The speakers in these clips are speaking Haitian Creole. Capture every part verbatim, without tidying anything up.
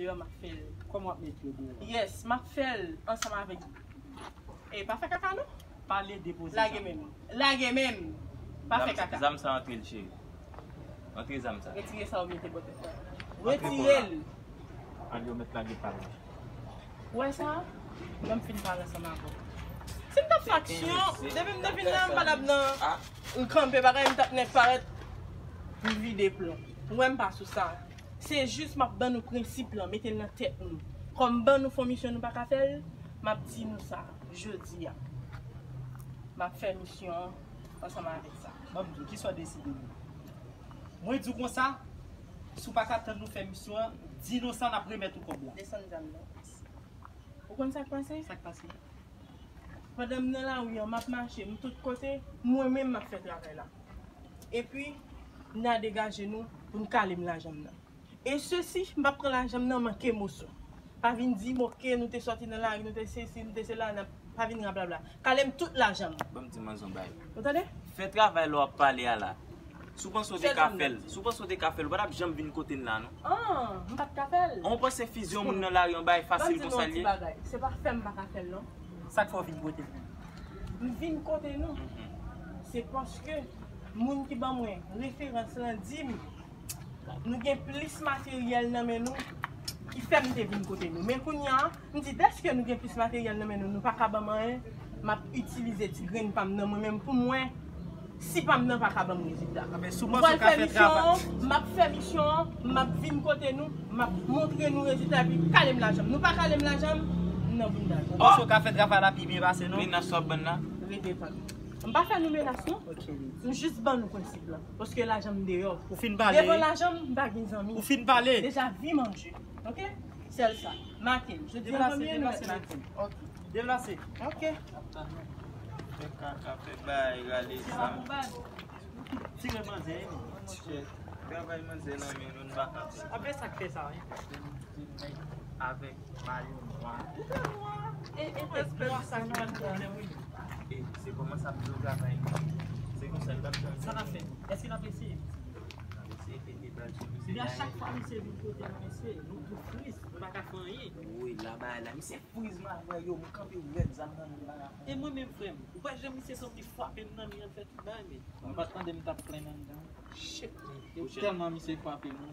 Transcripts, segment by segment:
deyò, m ap fè l. Kòman w ap mete yo deyò? Yes, m ap fè l ansanm avèk. E pa fè kaka non. Pale depoze zam. Lage men m. Lage men m. Pa fè kaka. Zam sa antre l, cheri. Antre zam sa. Retire sa ou mete bò tèt la. Retire l. Al yo mèt lage pale. Ou wè sa? Lè m fin pale ansanm avè w. Si m t ap fè aksyon, depi m te vin la, m pa t ap nan kanpe bagay, m t ap nèk parèt m vide plon. Ou wè m pa sou sa. Se jis m ap ban nou prensip lan, mete l nan tèt nou. Kòm ban nou fè yon misyon nou pa ka fè l, m ap di nou sa jodi a. M ap fè misyon an ansanm avèk sa. Ban m di w, kisa w deside menm? Mwen di w konsa, si w pa ka tann nou fè misyon an, di nou sa, n ap remèt ou kòb la. Desann zam nan. Ou konn sa k pase? Sa k pase? Pandan m nan lari an, m ap mache, m tout kote, mwen menm m ap fè travay la. Epi, n a degaje nou pou n kale m lajan m nan. E sesi, m p ap pran lajan m nan manke moso. Pa vin di m, oke, nou te sòti nan lari, nou te sesi, nou te sela, n ap, pa vin rablabla. Kale m tout lajan m. Ban m di manzè yon bagay. Ou tande? Fè travay la w ap pale a la. Si w panse w te ka fè l, si w panse w te ka fè l, ou pa t ap janm vin kote n la, non. An, m pa t ka fè l. An, w panse fizi yon moun nan lari an bagay fasil konsa l ye? Ban m di nou yon ti bagay. Se pa fè m pa ka fè l, non. Sa k fè w vin kote m? M vin kote nou. Se paske moun ki ban mwen referans lan di m, nou gen plis materyèl nan men nou ki fè m te vin kote nou. Men kounye a, m di, dèske nou gen plis materyèl nan men nou, nou pa ka ban m anyen, m ap itilize ti grenn pa m nan mwen menm pou m wè si pa m nan pa ka ban m rezilta. M pral fè misyon an, m ap fè misyon an, m ap vin kote nou, m ap montre nou rezilta, epi kale m lajan m. Nou pa kale m lajan m, m nan bounda. Ou panse w ka fè travay la pi byen pase nou? Menas w ap ban n la? Rete tann. M pa fè nou menas non. M jis ban nou prensip lan. Paske lajan m deyò. Ou fin pale. Devan lajan m, m pa gen zanmi. Ou fin pale. Deja vi manje. Oke? Sèl sa. Make l. Jodi an premye nou mèt make l. Oke. Deplase. Oke. Fè kaka, fè bay, rale zam. Tire manzè, wi, monchè. Travay manzè nan men nou, nou pa ka fè. Apre sa k fè sa, wi. Avèk mayo nwa. Ou fè nwa. E, e tèt nwa sa ki pa t pwoblèm, wi. E, se kòman sa pou yo travay. Se konsa l t ap fè. Sa n ap fè? Èske n ap eseye? N ap eseye pete bal sou misye. Men a chak fwa misye vin kote nou, mesye, nou tou fris, nou pa ka fè anyen. Wi, la bagay la, misye friz m avè yo, m kanpe rèd, zam nan men m pa ka fè anyen. E mwen menm, frè m, ou pa janm misye santi frape m nan men an fè tout bagay, men. Mwen pa t tande m t ap plenn anndan. Shit, men. E tèlman misye frape m, wi.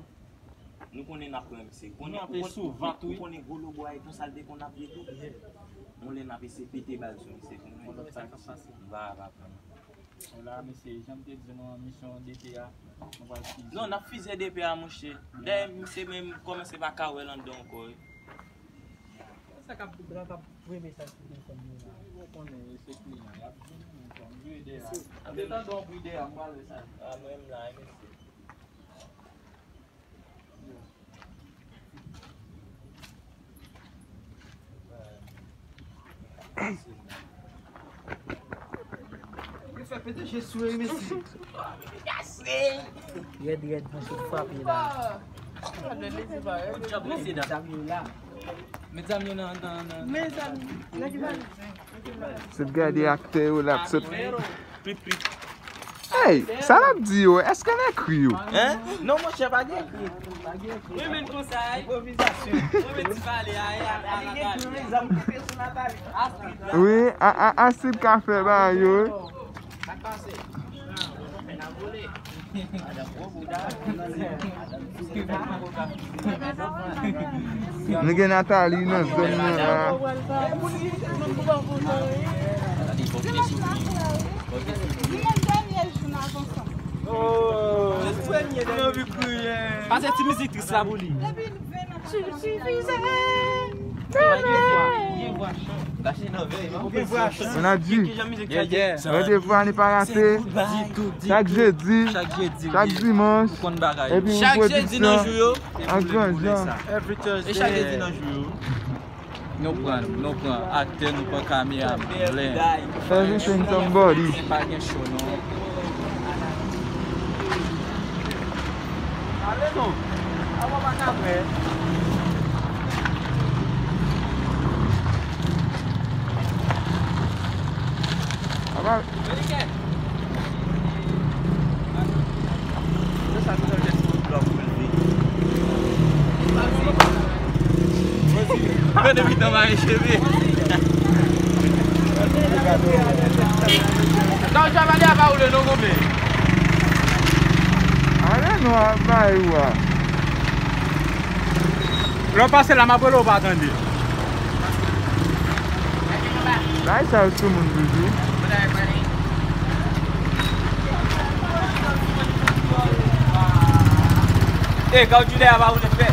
Nou konnen n ap pran misye. Ou konnen, ou konnen, ou konnen gwo lobo a e konsa l te konn ap ye tou. Yon lè n ap eseye pete bal sou misye pou nou wè sa k ap pase. M pa, pa pran. Bon, la, mesye, jan m te di nou an, misyon D P a, nou pral fize. Non, n ap fize D P a, monchè. Dayè, misye menm kòmanse pa ka wè l anndan ankò, wi. Sa k ap, sa k ap voye mesaj sou telefòn mwen la? Wi, bon, konnen, se kliyan, y ap vini, m jwe dèyè a. M te tande yon bri dèyè a, m pral wè sa. A, mwen menm la, wi, mesye. Yo fè pete je sou yo, mesye. Rèd, rèd, mwen sot frape la. Medam yo la. Medam yo nan, nan, nan. Medam, nan ki valiz? Se gade aktè yo la, sot. Hey, sa l ap di yo? Èske l ekri yo? Hein? Non, monchè, pa gen ekri. Mwen menm konsa, enpwovizasyon. Mwen menm ti pale a, a, a, Nathalie. Wi, a, a, Astrid ka fè bagay yo. Nou gen Nathalie nan zòn nan la. Pase ti mizik tris la pou li. On a dit. Rendez-vous à ne pas rater. Chak jedi, chak dimanch, epi yon pwodiksyon an gran jan. Nou pran, nou pran aktè, nou pran kameraman. Everything somebody. Pa gen cho non. Ale non. Avan pa ka vre. Papa. Se sa nou fè jès pou blòk pou l vini. Mwen depi tan mari cheve. Sa w chavale a pa woule non konbe. Ale non, a bay ou a. Lè w pase la, m ap rele w pa tande. Bay sa yo sou moun toujou. E, kawchou dèyè a pa woule fè.